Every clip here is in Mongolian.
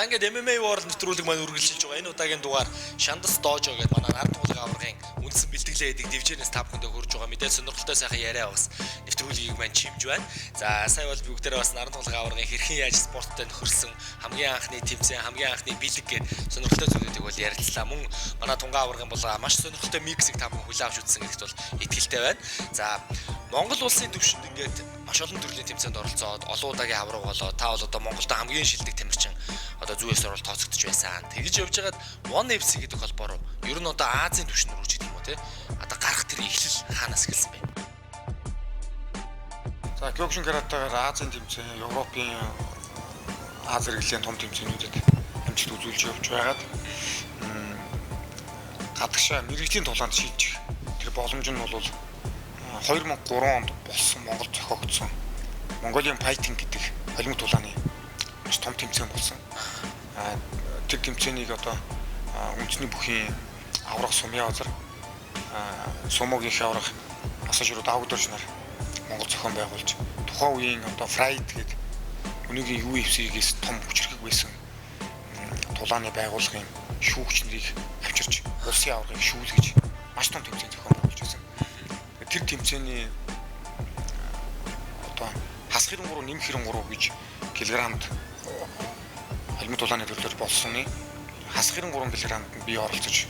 За, ингээд MMA World нэвтрүүлэг маань үргэлжилж байгаа. Энэ удаагийн дугаар Шандас Дожо гэдэг манай Наран тунгалаг аваргын үндсэн бэлтгэлээ хийдэг дивжэнээс та бүхэндээ хүрж байгаа. Мэдээж сонирхолтой сайхан яриа бас нэвтрүүлгийг маань чимж байна. За, сая бол бүгдээрээ бас Наран тунгалаг аваргын хэрхэн яаж спорттой нөхөрсөн хамгийн анхны тэмцээн, хамгийн анхны бэлэг гээд сонирхолтой зүйлүүдийг бол ярилцлаа. Мөн манай тунгаан аваргын бол маш сонирхолтой миксийг та бүхэн хүлээн авч үзсэн гэдэгт бол итгэлтэй байна. За, Монгол улсын түвшинд ингээд маш олон төрлийн тэмцээнд оролцоод олон удаагийн аварга болоо та бол одоо Монголд хамгийн шилдэг тамирчин, одоо зүй ёсоор бол тооцогдож байсан. Тэгж явж байгаад One FC гэдэг холбоо руу, ер нь одоо Азийн түвшин рүү ч гэдэг юм уу те. Одоо гарах тэр эхлэл хаанаас эхэлсэн бэ? За, Кёкушин каратегаар Азийн тэмцээн, Европын, Ази зэрэглэлийн том тэмцээнүүдэд амжилт үзүүлж явж байгаад гадагшаа мэргэжлийн тулаанд шилжих тэр боломж нь бол 2003 онд болсон, Монгол зохиогдсон Mongolian Fighting гэдэг холимог тулааны маш том тэмцээн болсон. Тэр тэмцээнийг одоо үндэсний бүхийн аврах Сумын Азар, Сумогийн их аврах Асашируу Давагдорж нар Монгол зохион байгуулж, тухайн үеийн одоо Pride гэдэг өнөөгийн UFC-гээс том хүчирхэг байсан тулааны байгууллагын шүүгч нарыг авчирч, улсын аваргыг шүүлгэж, маш том тэмцээн зохион байгуулж байсан. Тэр тэмцээний одоо хасах 93 нэмэх 93 гэж килограммд холимог тулааны төрлөөр болсны хасах 93 килограммд би оролцож,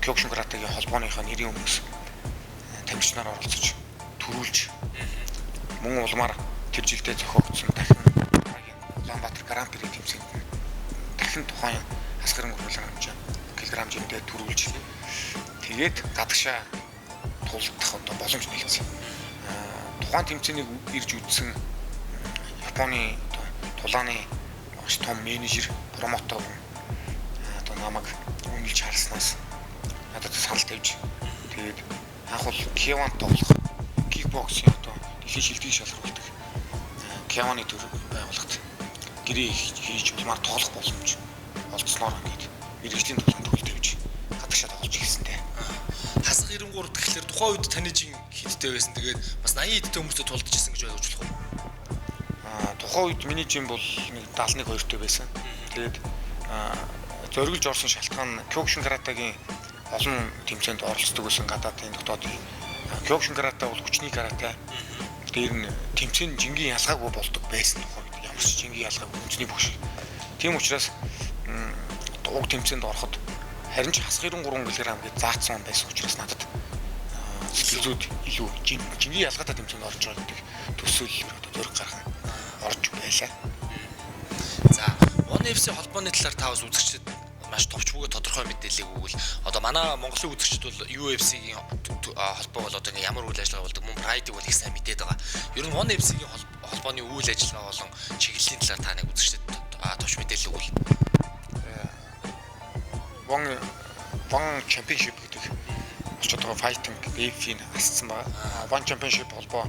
Кёкушин каратегийн холбооныхоо нэрийн өмнөөс тамирчнаар оролцож төрүүлж, мөн улмаар тэр жилдээ зохиогдсон дахин дараагийн Улаанбаатар Гран При тэмцээнд нь дахин тухайн хасах 93 килограмм жиндээ төрүүлж, тэгээд гадагшаа тулдах одоо боломж нэгдсэн. Тухайн тэмцээнийг ирж үзсэн Японы одоо тулааны маш том менежер, promoter одоо намайг үнэлж харснаас надад санал тавьж, тэгээд анх бол K1 тоглох, кикбоксing, одоо дэлхийн шилдгийг шалгаруулдаг K1-ы төр байгууллагт гэрээ хийж, улмаар тоглох боломж олдсноор ингээд мэргэжлийн тулаанд төгөл тавьж, гадагшаа тоглож эхэлсэн дээ. Хасах 93 гэхлээр тухайн үед таны жин хэдтэй байсан? Тэгээд бас 80 эдтэй хүмүүстэй тулдаж исэн гэж ойлгож болох уу? Тухайн үед миний жин бол нэг 71 2-той байсан. Тэгээд зориглож орсон шалтгаан нь Кёкушин каратегийн олон тэмцээнд оролцдог байсан, гадаадын, дотоодын. Кёкушин карате бол хүчний карате. Дээр нь тэмцээн жингийн ялгаагүй болдог байсан тухай үед. Ямар ч жингийн ялгаагүй, үндэсний бүх шиг. Тийм учраас уг тэмцээнд ороход харин ч хасах 93 кг гэж заацсан байсан учраас надад сэтгэл зүйд илүү жингийн ялгаатай тэмцээнд орж байгаа гэдэг төсөөллөөр одоо зориг гарган орж байлаа. За, One FC холбооны талаар та бас үзэгчдэд маш товч бөгөөд тодорхой мэдээллийг өгвөл, одоо манай Монголын үзэгчид бол UFC-гийн холбоо бол одоо ингээ ямар үйл ажиллагаа болдог, мөн Pride-ыг бол их сайн мэдээд байгаа. Ер нь One FC-гийн холбооны үйл ажиллагаа болон чиглэлийн талаар та нэг үзэгчдэд товч мэдээлэл өгвөл. One Championship гэдэг болчиход байгаа Fighting F-ийг асцсан байгаа. One Championship холбоо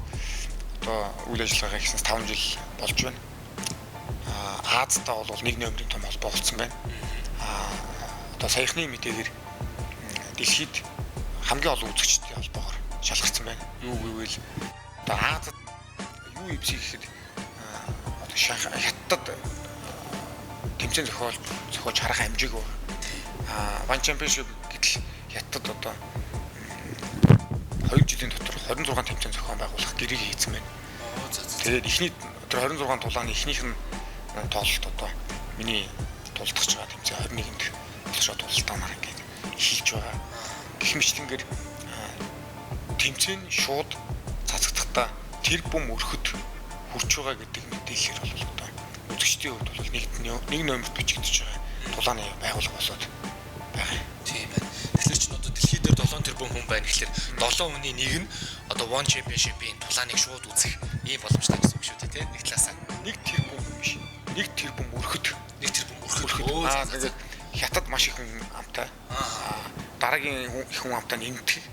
одоо үйл ажиллагаа хийснээс 5 жил болж байна. Азтай бол нэг номерын том холбоо болсон байна. Одоо саяхны мэдээгээр дэлхийд хамгийн олон үзэгчдийн холбоогоор шалгарсан байна. Юу гэвэл одоо Азад UFC гэхэд одоо Шанхай, Хятадд тэмцээн зохиож харах амжаагүй. One Championship гэтэл Хятад одоо 2 жилийн дотор 26 тэмцээн зохион байгуулах гэрээг хийсэн байна. Тэгээд эхний тэр 26 тулааны эхнийх нь тоглолт одоо миний тулдах байгаа тэмцээн 21-нд болшоо тулалдаанаар ингээд эхэлж байгаа. Гэх мэтлэнгээр тэмцээн шууд цацагдахдаа тэр бум өрхөд хүрч байгаа гэдэг мэдээлэлээр бол одоо үзэгчдийн хувьд бол нэг номерт бичигдэж байгаа тулааны байгууллага болоод байгаа. Тийм байна. Тэгэхээр чинь одоо дэлхий дээр 7 тэрбум хүн байна гэхлээр 7 хүний нэг нь одоо One Championship-ийн тулааныг шууд үзэх ийм боломжтой гэсэн үг шүү дээ, тийм, нэг талаасаа. 1 тэрбум хүн биш. 1 тэрбум өрхөд. 1 тэрбум өрхөд. Тэгээд Хятад маш их хүн амтай. Дараагийн их хүн амтай нь Энэтхэг.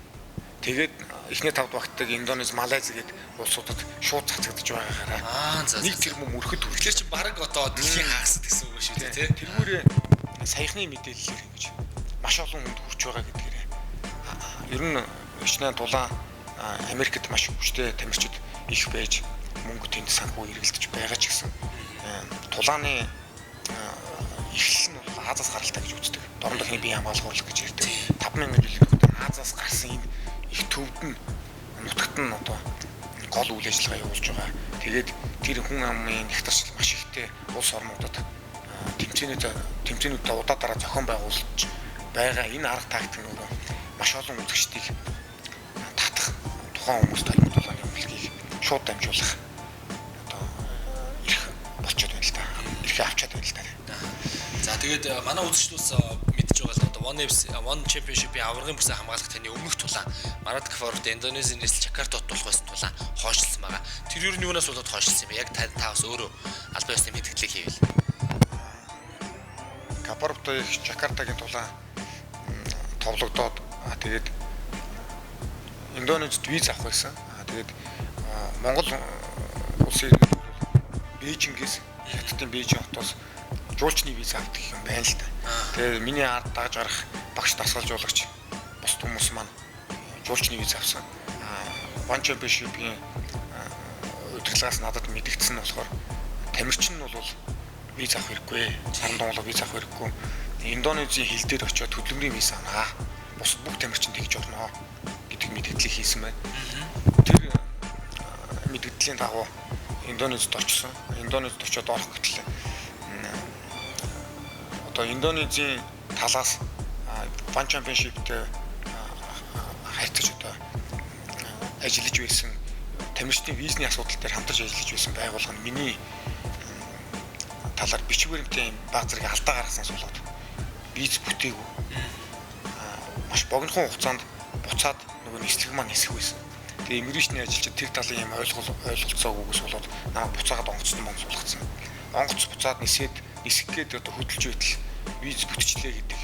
Тэгээд эхний тавд багтдаг Индонез, Малайз гээд улсуудад шууд цацагдж байгаагаараа 1 тэрбум өрхөд хүрч. Тэгэхээр чи бараг одоо дэлхийн хагасд гэсэн үг шүү дээ, тийм. Тэргүүрээ саяхны мэдээллээр ингэж маш олон хүнд хүрч байгаа гэдгээрээ ер нь хичнээн тулаан Америкт маш хүчтэй тамирчид их байж, мөнгө тэнд санхүү эргэлдэж байгаа ч гэсэн тулааны Эхлэл нь бол Азиас гаралтай гэж үздэг. Дорн дахны бие хамгаалах урлаг гэж ярьдаг. 5000 жилийн өмнө Азиас гарсан энэ их төвд нь нутагт нь одоо гол үйл ажиллагаа явуулж байгаа. Тэгээд тэр хүн амын нэгтарч маш ихтэй улс орнуудад тэмцээнүүдээ удаа дараа зохион байгуулж байгаа энэ арга тактик нь өөрөө маш олон үзэгчдийг татах, тухайн хүмүүст толимог тулааны үнэлгээг шууд дамжуулах одоо эрх болчиход байна л да. Эрхээ авчаад байна л да. За тэгээд манай үзэгчд бас мэдж байгаа л одоо One FC One Championship-ийн аваргын бүсээ хамгаалах таны өмнөх тулаан Марат Кафаровт Индонезийн нийслэл Жакарта хотод болох байсан тулаан хойшлсон байгаа. Тэр юу нь юунаас болоод хойшлсон юм бэ? Яг та бас өөрөө албан ёсны мэдгэлийг хийвэл. Кафаровтой их Жакартагийн тулаан товлогдоод тэгээд Индонезид виз авах байсан. Тэгээд Монгол улсын Бээжингээс Хятадын Бээжин хотоос жуулчны виз авдаг юм байна л да. Тэгээд миний ард дагаж гарах багш дасгалжуулагч бусд хүмүүс маань жуулчны виз авсан. One Championship-ийн удирдлагаас надад мэдэгдсэн нь болохоор тамирчин нь бол виз авах хэрэггүй. Саран донголоо виз авах хэрэггүй. Индонезийн хил дээр очиод хөдөлмөрийн виз авнаа. Бусад бүх тамирчин тэгж орно гэдэг мэдэгдлийг хийсэн байна. Тэр мэдэгдлийн дагуу Индонезид очсон. Индонезид очиод орох гэтэл одоо Индонезийн талаас One Championship-тэй харьцаж одоо ажиллаж байсан тамирчдын визний асуудал дээр хамтарч ажиллаж байсан байгууллага нь миний талаар бичиг баримтын баг зэрэг алдаа гаргаснаас болоод виз бүтээгүй. Маш богинохон хугацаанд буцаад нөгөө нислэг маань нисэх байсан. Тэгээ иммигрейшны ажилчид тэр талын юм ойлголцоогүйгээс болоод намайг буцаагаад онгоцтой монгол суулгацсан. Онгоц буцаад нисээд нисэх гээд одоо хөдөлж байтал виз бүтчлээ гэдэг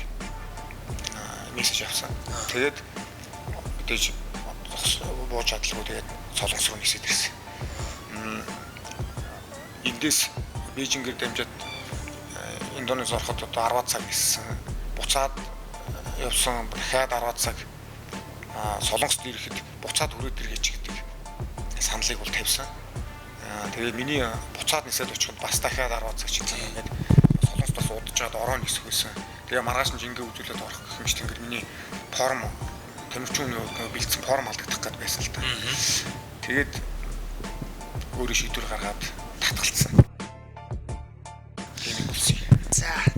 мессеж авсан. Тэгээд мэдээж бууж чадалгүй тэгээд Солонгос руу нисээд ирсэн. Эндээс Бээжингээр дамжаад Индонез ороход одоо 10 цаг ниссэн. Буцаад явсан дахиад 10 цаг Солонгост ирэхэд буцаад хүрээд иргээч гэдэг саналыг бол тавьсан. Тэгээд миний буцаад нисээд очиход бас дахиад 10 цаг чиг цаг ингээд Солонгост бас удаж жаад ороо нисэх байсан. Тэгээ маргааш нь жингээ үзүүлээд орох гэх юм шиг ингээд миний форм тамирчин хүний хувьд бэлдсэн форм алдагдах гээд байсан л та. Тэгээд өөрөө шийдвэр гаргаад татгалцсан. Тийм юм болсон.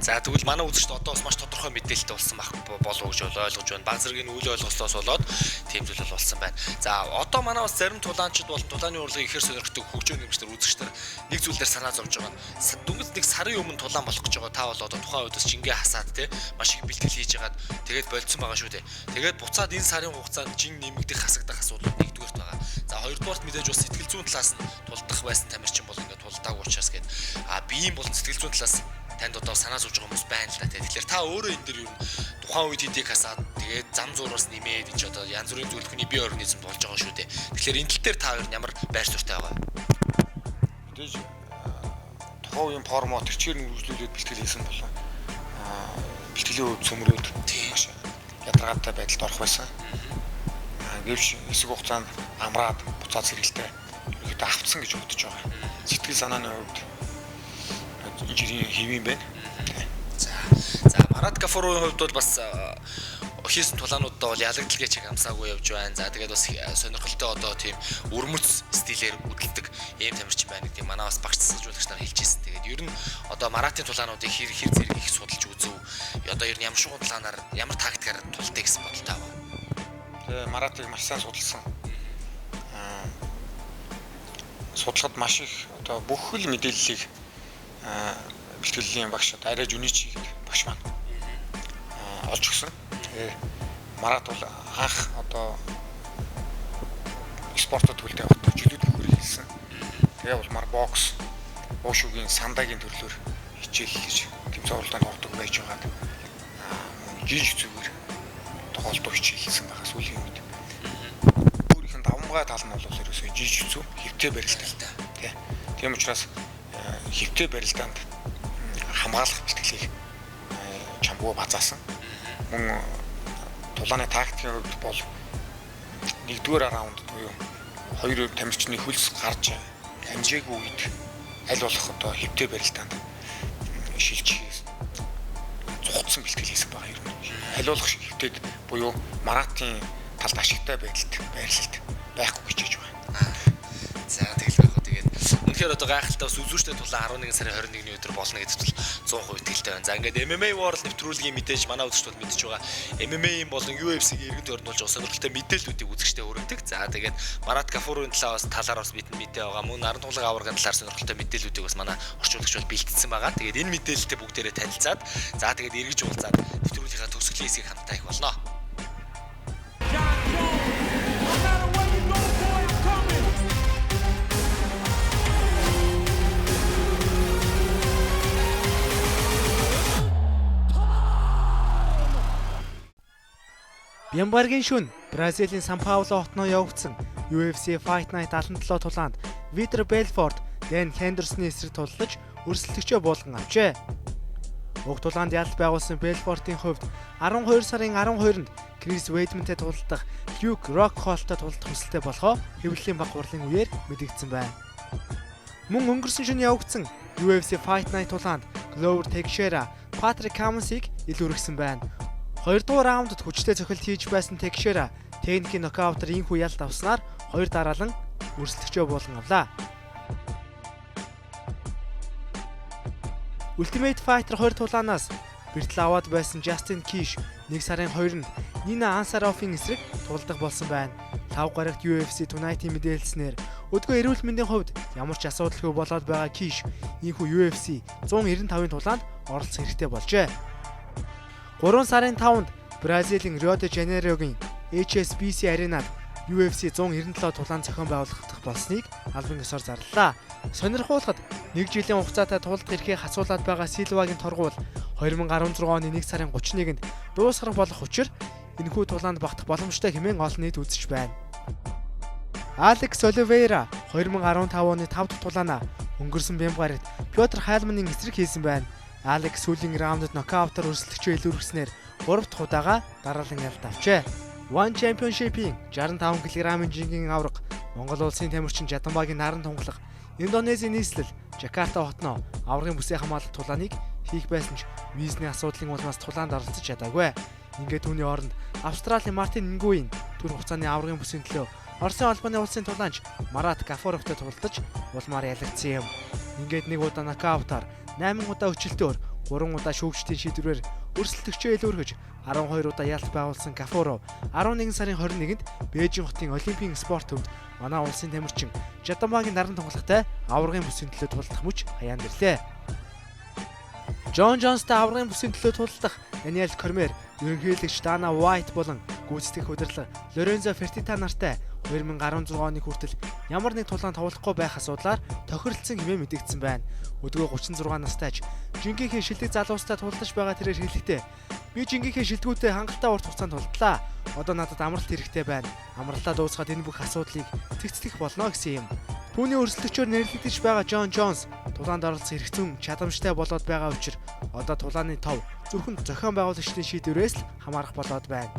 За тэгвэл манай үзэгчд одоо бас маш тодорхой мэдээлэлтэй болсон байх болов уу гэж ойлгож байна. Баг зэргийн үйл ойлголтоос болоод тийм зүйл бол болсон байна. За одоо манай бас зарим тулаанчид болон тулааны урлагийг ихээр сонирхдаг хөгжөөн нэмэгчдэр үзэгчдэр нэг зүйл дээр санаа зовж байгаа нь дөнгөж нэг сарын өмнө тулаан болох гэж байгаа. Та бол одоо тухайн үед бас жингээ хасаад те маш их бэлтгэл хийж хагаад тэгээд болцсон байгаа шүү дээ. Тэгээд буцаад энэ сарын хугацаанд жин нэмэгдэх хасагдах асуудлууд нэгдүгээрт байгаа. За хоёрдугаарт мэдээж бас сэтгэл зүйн талаас нь тулдах байсан тамирчин бол ингээд тулдаагүй учраас гээд биеийн болон сэтгэл зүйн талаас танд одоо санаа зовж байгаа хүмүүс байна л да. Тэгэхээр та өөрөө энэ дэр ер нь тухайн үед хэдийг хасаад тэгээд зам зуураас нэмээд энэ ч одоо янз бүрийн зүйл хүний бие организмд болж байгаа шүү дээ. Тэгэхээр энэ тал дээр та хоёр ямар байр суурьтай байгаа вэ? Мэдээж тухайн үеийн формоо тэр чигээр нь үргэлжлүүлээд бэлтгэл хийсэн болон бэлтгэлийн хувьд цөмрөөд маш ядаргаатай байдалд орох байсан. Гэвч хэсэг хугацаанд амраад буцаад сэргэлтэй ерөөдөө автсан гэж бодож байгаа. Сэтгэл санааны хувьд жирийн хэв юм байна. За Марат Гафуровын хувьд бол бас хийсэн тулаануудаа бол ялагдaltaй чиг амсаагүй явж байна. За тэгээд бас сонирхолтой одоо тийм өрмөц стилээр үдэлдэг ийм тамирчин байна гэдэг манай бас багш засажуулагч нар хэлж ирсэн. Тэгээд ер нь одоо Маратын тулаануудыг хэр хэр зэрэг их судалж үзв. Одоо ер нь ямар шугам тулаанаар ямар тактикаар тулдаг гэсэн бодолтой байгаа. Тэгээ Маратыг маш сайн судалсан. Судлахад маш их одоо бүх л мэдээллийг бэлтгэлийн багш одоо арай жүнич гэдэг багш маань олж өгсөн. Тэгээ Марат бол анх одоо спортод төлтэй байхдаа чөлөөт бүхэр хийсэн. Тэгээ улмаар бокс, уушуугийн сандагийн төрлөөр хичээллэж тэмцээн уралдаанд ордог байж байгаад жиж зүгээр тоглолтоо хичээлсэн байгаа сүүлийн үед. Өөрийнх нь давмгай тал нь бол ерөөсөө жиж зүг хэвтэй барилдатай. Тэ. Тийм учраас хэвтэй барилдаанд хамгаалах бэлтгэлийг чамгүй базаасан. Мөн тулааны тактикийн хувьд бол нэгдүгээр раунд буюу хоёр тамирчны хөлс гарч амжаагүй үед аль болох одоо хэвтэй барилдаанд шилжих зугтсан бэлтгэл хийсэн байгаа юм. Халиулах шиг хэвтээд буюу Маратын талд ашигтай байдалд байрлалд байхгүй хичээж байгаа. За, тэгэл байх уу. Тэгээд үнэхээр одоо гайхалтай бас үзүүштэй тулаан 11 сарын 21-ний өдөр болно гэдэгт бол 100% итгэлтэй байна. За, ингээд MMA World нэвтрүүлгийн мэдээж манай үзэгчд бол мэдж байгаа. MMA-ийн болон UFC-ийн эргэн тойронд болж байгаа сонирхолтой мэдээллүүдийг үзэгчдэд хүргэдэг. За, тэгээд Марат Гафуровын талаар бас бидэнд мэдээ байгаа. Мөн наран тунгалаг аваргын талаар сонирхолтой мэдээллүүдийг бас манай орчуулагч бол бэлтгэсэн байгаа. Тэгээд энэ мэдээлэлтэй бүгдээрээ танилцаад, за, тэгээд эргэж уулзаад нэвтрүүлгийнхаа төгсгөлийн хэсгийг хамтдаа их болно. Jon Jones. No matter where you go, boy, I'm coming. Бямбаргийн шөнө Бразилийн Сан Пауло хотноо явагдсан UFC Fight Night 77 тулаанд Витор Белфорт Дэн Хендерсны эсрэг туллаж өрсөлдөгчөө буулган авчээ. Уг тулаанд ялалт байгуулсан Белфортын хувьд 12 сарын 12-нд Крис Вейдмантай тулалдах Люк Рокхолтой тулалдах хүсэлтэй болохоо хэвлэлийн баг хурлын үеэр мэдэгдсэн байна. Мөн өнгөрсөн шөнө явагдсан UFC Fight Night тулаанд Glover Teixeira Патрик Каменсыг ил үргэсэн байна. Хоёрдугаар раундд хүчтэй цохилт хийж байсан Teixeira техникийн нокаутаар ийнхүү ялалт авснаар хоёр дараалан өрсөлдөгчөө буулган авлаа. Ultimate Fighter 20 тулаанаас бэртэл аваад байсан Justin Kish 1 сарын 2-нд Нина Ансарофын эсрэг тулалдах болсон байна. Лав гарагт UFC Tonight-ийн мэдээлснээр өдгөө эрүүл мэндийн хувьд ямар ч асуудалгүй болоод байгаа Kish ийнхүү UFC 195-ын тулаанд оролцох хэрэгтэй болжээ. 3 сарын 5-нд Бразилийн Рио де Жанейрогийн HSBC Аренад UFC 197 тулаан зохион байгуулагдах болсныг албан ёсоор зарлалаа. Сонирхуулахад, нэг жилийн хугацаатай тулдах эрхээ хасуулаад байгаа Силвагийн торгуул 2016 оны 1 сарын 31-нд дуусгах болох учир энэхүү тулаанд багтах боломжтой хэмээн олон нийт үзэж байна. Алекс Оливейра 2015 оны 5 дахь тулаанаа өнгөрсөн бямба гарагт Петр Хайлманы эсрэг хийсэн байна. Алекс сүүлийн раундд нокаутаар өрсөлдөгчөө илүүргэснээр 3 дахь удаага дараалан ялалт авчээ. One Championship-ийн 65 кг-ын жингийн аварга Монгол улсын тамирчин Жаданбагийн наран тунгалаг Индонезийн нийслэл Жакарта хотноо аваргын бүсээ хамгаалах тулааныг хийх байсан ч визний асуудлын улмаас тулаанд оролцож чадаагүй. Ингээд түүний оронд Австралийн Мартин Нгуин түр хугацааны аваргын бүсийн төлөө Оросын холбооны улсын тулаанч Марат Гафуровтой тулалдаж улмаар ялагдсан юм. Ингээд нэг удаа нокаутаар, 8 удаа өчөлтөөр, 3 удаа шүүгчдийн шийдвэрээр өрсөлдөгчөө илүүргэж 12 удаа ялалт байгуулсан Гафуров 11 сарын 21-нд Бээжин хотын Олимпийн спорт төвд манай улсын тамирчин Жаданбагийн наран тунгалагтай аваргын бүсийн төлөө тулалдах мөч хаяанд ирлээ. Джон Джонстой аваргын бүсийн төлөө тулалдах Даниэл Кормьер, ерөнхийлөгч Дана Уайт болон гүйцэтгэх удирдлага Лорензо Фертита нартай 2016 оны хүртэл ямар нэг тулаан тоглохгүй байх асуудлаар тохиролцсон хэмээн мэдэгдсэн байна. Өдгөө 36 настайч жингийнхээ шилдэг залуустай тулалдаж байгаа тэрээр хэлэхдээ "Би жингийнхээ шилдэгүүтэй хангалттай урт хугацаанд тулдлаа. Одоо надад амралт хэрэгтэй байна. Амралтаа дуусгаад энэ бүх асуудлыг цэгцлэх болно" гэсэн юм. Түүний өрсөлдөгчөөр нэрлэгдэж байгаа Джон Джонс тулаанд оролцох эрх зүйн чадамжтай болоод байгаа учир одоо тулааны тов зөвхөн зохион байгуулагчдын шийдвэрээс л хамаарах болоод байна.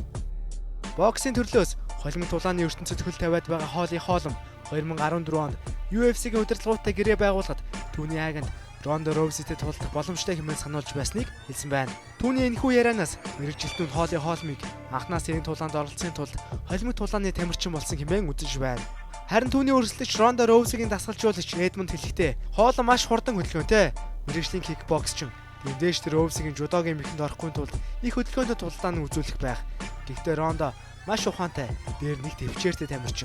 Боксын төрлөөс холимог тулааны ертөнцид хөл тавиад байгаа Холли Холм 2014 онд UFC-гийн удирдлагуудтай гэрээ байгуулахад түүний агент Ронда Роузитэй тулалдах боломжтой хэмээн сануулж байсныг хэлсэн байна. Түүний энэхүү ярианаас мэргэжилтнүүд Холли Холмыг анханаас энэ тулаанд оролцохын тулд холимог тулааны тамирчин болсон хэмээн үзэж байна. Харин түүний өрсөлдөгч Ронда Роузигийн дасгалжуулагч Эдмонд хэлэхдээ Холм маш хурдан хөдөлгөөнтэй. Мэргэжлийн кикбоксчин. Дэмдээш тэр Роузигийн жудогийн мэхэнд орохгүй тулд их хөдөлгөөнтэй тулалдаан үзүүлэх байх. Гэхдээ Ронда маш ухаантай, дээр нэг тэвчээртэй тамирчин.